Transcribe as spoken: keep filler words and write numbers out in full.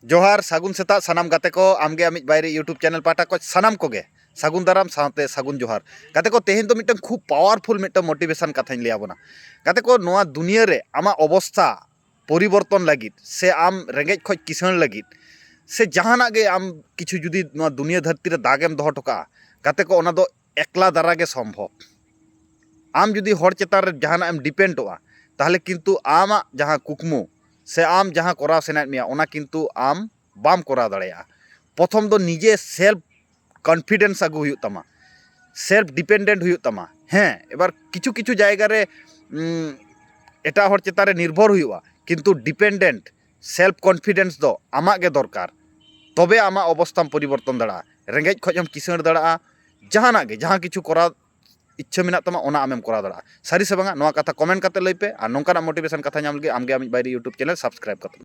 ᱡᱚᱦᱟᱨ, ᱥᱟᱹᱜᱩᱱ ᱥᱮᱛᱟᱜ ᱥᱟᱱᱟᱢ ᱜᱟᱛᱮ ᱠᱚ᱾ ᱟᱢᱜᱮ ᱟᱢᱤᱡ ᱵᱟᱭᱨᱤ YouTube ᱪᱮᱱᱮᱞ ᱯᱟᱦᱴᱟ ᱠᱷᱚᱱ ᱥᱟᱱᱟᱢ ᱠᱚᱜᱮ ᱥᱟᱹᱜᱩᱱ ᱫᱟᱨᱟᱢ ᱥᱟᱶᱛᱮ ᱥᱟᱹᱜᱩᱱ ᱡᱚᱦᱟᱨ᱾ ᱜᱟᱛᱮ ᱠᱚ, ᱛᱮᱦᱮᱧ ᱫᱚ ᱢᱤᱫᱴᱟᱝ ᱠᱷᱩᱵ ᱯᱟᱣᱟᱨᱯᱷᱩᱞ ᱢᱤᱫᱴᱟᱝ ᱢᱳᱴᱤᱵᱷᱮᱥᱚᱱ ᱠᱟᱛᱷᱟᱧ ᱞᱟᱹᱭ ᱟᱵᱚᱱᱟ᱾ ᱜᱟᱛᱮ ᱠᱚ, ᱱᱚᱣᱟ ᱫᱩᱱᱤᱭᱟᱹ ᱨᱮ ᱟᱢᱟᱜ ᱚᱵᱚᱥᱛᱷᱟ ᱯᱚᱨᱤᱵᱚᱨᱛᱚᱱ ᱞᱟᱹᱜᱤᱫ ᱥᱮ ᱟᱢ ᱨᱮᱸᱜᱮᱡ ᱠᱷᱚᱱ ᱠᱤᱥᱟᱹᱬ ᱞᱟᱹᱜᱤᱫ ᱥᱮ ᱡᱟᱦᱟᱱᱟᱜ ᱜᱮ ᱟᱢ ᱠᱤᱪᱷᱩ ᱡᱩᱫᱤ ᱱᱚᱣᱟ ᱫᱩᱱᱤᱭᱟᱹ ᱫᱷᱟᱹᱨᱛᱤ ᱨᱮ ᱫᱟᱜ ᱮᱢ ᱫᱚᱦᱚ ᱦᱚᱴᱚ ᱠᱟᱜᱼᱟ, ᱜᱟᱛᱮ ᱠᱚ, ᱚᱱᱟ ᱫᱚ ᱮᱠᱞᱟ ᱫᱟᱨᱟ ᱜᱮ ᱥᱚᱢᱵᱷᱚᱵ᱾ ᱟᱢ ᱡᱩᱫᱤ ᱦᱚᱲ ᱪᱮᱛᱟᱱ ᱨᱮ ᱡᱟᱦᱟᱱᱟᱜ ᱮᱢ ᱰᱤᱯᱮᱱᱰᱚᱜᱼᱟ, ᱛᱟᱦᱚᱞᱮ ᱠᱤᱱᱛᱩ ᱟᱢᱟᱜ ᱡᱟᱦᱟᱸ ᱠᱩᱠᱢᱩ ᱥᱮ ᱟᱢ ᱡᱟᱦᱟᱸ ᱠᱚᱨᱟᱣ ᱥᱟᱱᱟᱭᱮᱫ ᱢᱮᱭᱟ, ᱚᱱᱟ ᱠᱤᱱᱛᱩ ᱟᱢ ᱵᱟᱢ ᱠᱚᱨᱟᱣ ᱫᱟᱲᱮᱭᱟᱜᱼᱟ᱾ ᱯᱨᱚᱛᱷᱚᱢ ᱫᱚ ᱱᱤᱡᱮ ᱥᱮᱞᱯ ᱠᱚᱱᱯᱷᱤᱰᱮᱱᱥ ᱟᱹᱜᱩ ᱦᱩᱭᱩᱜ ᱛᱟᱢᱟ, ᱥᱮᱞᱯ ᱰᱤᱯᱮᱱᱰᱮᱱᱴ ᱦᱩᱭᱩᱜ ᱛᱟᱢᱟ᱾ ᱦᱮᱸ, ᱮᱵᱟᱨ ᱠᱤᱪᱷᱩ ᱠᱤᱪᱷᱩ ᱡᱟᱭᱜᱟ ᱨᱮ ᱩᱸ, ᱮᱴᱟᱜ ᱦᱚᱲ ᱪᱮᱛᱟᱱ ᱨᱮ ᱱᱤᱨᱵᱷᱚᱨ ᱦᱩᱭᱩᱜᱼᱟ, ᱠᱤᱱᱛᱩ ᱰᱤᱯᱮᱱᱰᱮᱱᱴ ᱥᱮᱞᱯ ᱠᱚᱱᱯᱷᱤᱰᱮᱱᱥ ᱫᱚ ᱟᱢᱟᱜ ᱜᱮ ᱫᱚᱨᱠᱟᱨ, ᱛᱚᱵᱮ ᱟᱢᱟᱜ ᱚᱵᱚᱥᱛᱷᱟᱢ ᱯᱚᱨᱤᱵᱚᱨᱛᱚᱱ ᱫᱟᱲᱮᱭᱟᱜᱼᱟ᱾ ᱨᱮᱸᱜᱮᱡ ᱠᱷᱚᱱ ᱦᱚᱸᱢ ᱠᱤᱥᱟᱹᱬ ᱫᱟᱲᱮᱭᱟᱜᱼᱟ, ᱡᱟᱦᱟᱱᱟᱜ ᱜᱮ, ᱡᱟᱦᱟᱸ ᱠᱤᱪᱷᱩ ᱠᱚᱨᱟᱣ ᱤᱪᱪᱷᱟᱹ ᱢᱮᱱᱟᱜ ᱛᱟᱢᱟ, ᱚᱱᱟ ᱟᱢᱮᱢ ᱠᱚᱨᱟᱣ ᱫᱟᱲᱮᱭᱟᱜᱼᱟ᱾ ᱥᱟᱹᱨᱤ ᱥᱮ ᱵᱟᱝᱟ, ᱱᱚᱣᱟ ᱠᱟᱛᱷᱟ ᱠᱚᱢᱮᱱᱴ ᱠᱟᱛᱮ ᱞᱟᱹᱭ ᱯᱮ᱾ ᱟᱨ ᱱᱚᱝᱠᱟᱱᱟᱜ ᱢᱳᱴᱤᱵᱷᱮᱥᱚᱱ ᱠᱟᱛᱷᱟ ᱧᱟᱢ ᱞᱟᱹᱜᱤᱫ ᱟᱢᱜᱮ ᱟᱢᱤᱡ ᱵᱟᱭᱨᱤ YouTube ᱪᱮᱱᱮᱞ ᱥᱟᱵᱥᱠᱨᱟᱭᱤᱵ ᱠᱟᱛᱮ